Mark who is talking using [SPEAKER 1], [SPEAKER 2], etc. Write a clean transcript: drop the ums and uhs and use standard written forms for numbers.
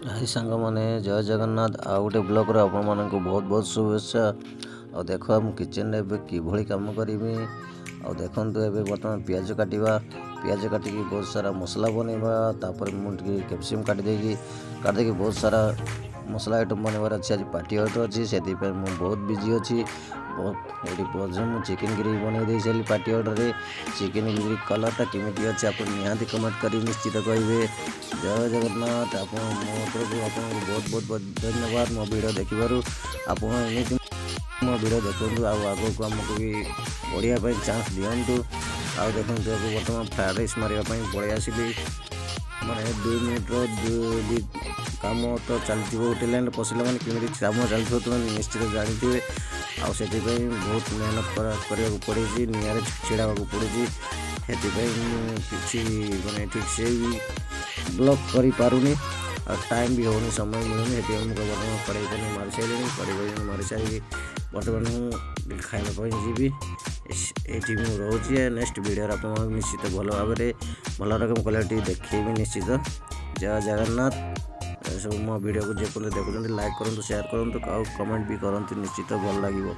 [SPEAKER 1] High ସାଙ୍ଗମାନେ, ଜୟ ଜଗନ୍ନାଥ। ଆଉ ଗୋଟେ ବ୍ଲଗ୍ରେ ଆପଣମାନଙ୍କୁ ବହୁତ ବହୁତ ଶୁଭେଚ୍ଛା। ଆଉ ଦେଖ, ମୁଁ କିଚେନରେ ଏବେ କିଭଳି କାମ କରିବି। ଆଉ ଦେଖନ୍ତୁ, ଏବେ ବର୍ତ୍ତମାନ ପିଆଜ କାଟିବା। ପିଆଜ କାଟିକି ବହୁତ ସାରା ମସଲା ବନେଇବା। ତାପରେ ମୁଁ ଟିକେ କ୍ୟାପ୍ସିକମ୍ କାଟିଦେଇକି ବହୁତ ସାରା ମସଲା ଆଇଟମ୍ ବନେଇବାର ଅଛି। ଆଜି ପାର୍ଟି ଅର୍ଡ଼ର ଅଛି, ସେଥିପାଇଁ ମୁଁ ବହୁତ ବିଜି ଅଛି ବହୁତ। ଏଇଠି ମଧ୍ୟ ମୁଁ ଚିକେନ୍ ଗ୍ରେଭି ବନେଇ ଦେଇ ସାରିଲି। ପାର୍ଟି ଅର୍ଡ଼ରରେ ଚିକେନ୍ ଗ୍ରେଭି କଲର୍ଟା କେମିତି ଅଛି, ଆପଣ ନିହାତି କମେଣ୍ଟ କରି ନିଶ୍ଚିତ କହିବେ। ଜୟ ଜଗନ୍ନାଥ। ଆପଣ ମୋ ତରଫରୁ ଆପଣଙ୍କୁ ବହୁତ ବହୁତ ବହୁତ ଧନ୍ୟବାଦ ମୋ ଭିଡ଼ିଓ ଦେଖିବାରୁ। ଆପଣ ଏମିତି ମୋ ଭିଡ଼ିଓ ଦେଖନ୍ତୁ ଆଉ ଆଗକୁ ଆମକୁ ବି ବଢ଼ିବା ପାଇଁ ଚାନ୍ସ ଦିଅନ୍ତୁ। ଆଉ ଦେଖନ୍ତୁ, ଏବେ ବର୍ତ୍ତମାନ ଫ୍ରାଏଡ଼ ରାଇସ୍ ମାରିବା ପାଇଁ ପଳେଇ ଆସିଲି। ମାନେ 2 ମିନିଟ୍ର ଦୁଇ କାମ ତ ଚାଲିଥିବ। ହୋଟେଲ ଲାଇନ୍ରେ ପଶିଲା ମାନେ କେମିତି କାମ ଚାଲିଥିବ, ତୁମେ ନିଶ୍ଚିତ ଜାଣିଥିବେ। ଆଉ ସେଥିପାଇଁ ବହୁତ ମେହନତ କରିବାକୁ ପଡ଼ୁଛି, ନିଆଁରେ ଛିଡ଼ା ହେବାକୁ ପଡ଼ୁଛି। ସେଥିପାଇଁ ମୁଁ କିଛି ମାନେ ଠିକ୍ ସେ ବି ବ୍ଲଗ୍ କରିପାରୁନି ଆଉ ଟାଇମ୍ ବି ହେଉନି, ସମୟ ମିଳୁନି। ସେଥିପାଇଁ ମୁଁ ବର୍ତ୍ତମାନ କଢ଼େଇ ପନିର ମାରି ସାରିଲିଣି। କଢ଼େଇ ପନିର ମାରି ସାରିକି ବର୍ତ୍ତମାନ ମୁଁ ଖାଇବା ପାଇଁ ଯିବି। ଏଇଠି ମୁଁ ରହୁଛି। ନେକ୍ସଟ ଭିଡ଼ିଓରେ ଆପଣମାନଙ୍କୁ ନିଶ୍ଚିତ ଭଲ ଭାବରେ ଭଲ ରକମ କ୍ୱାଲିଟି ଦେଖେଇବି ନିଶ୍ଚିତ। ଜୟ ଜଗନ୍ନାଥ। ଏସବୁ ମୋ ଭିଡ଼ିଓକୁ ଯେପର୍ଯ୍ୟନ୍ତ ଦେଖୁଛନ୍ତି, ଲାଇକ୍ କରନ୍ତୁ, ସେୟାର କରନ୍ତୁ ଆଉ କମେଣ୍ଟ ବି କରନ୍ତୁ, ନିଶ୍ଚିତ ଭଲ ଲାଗିବ।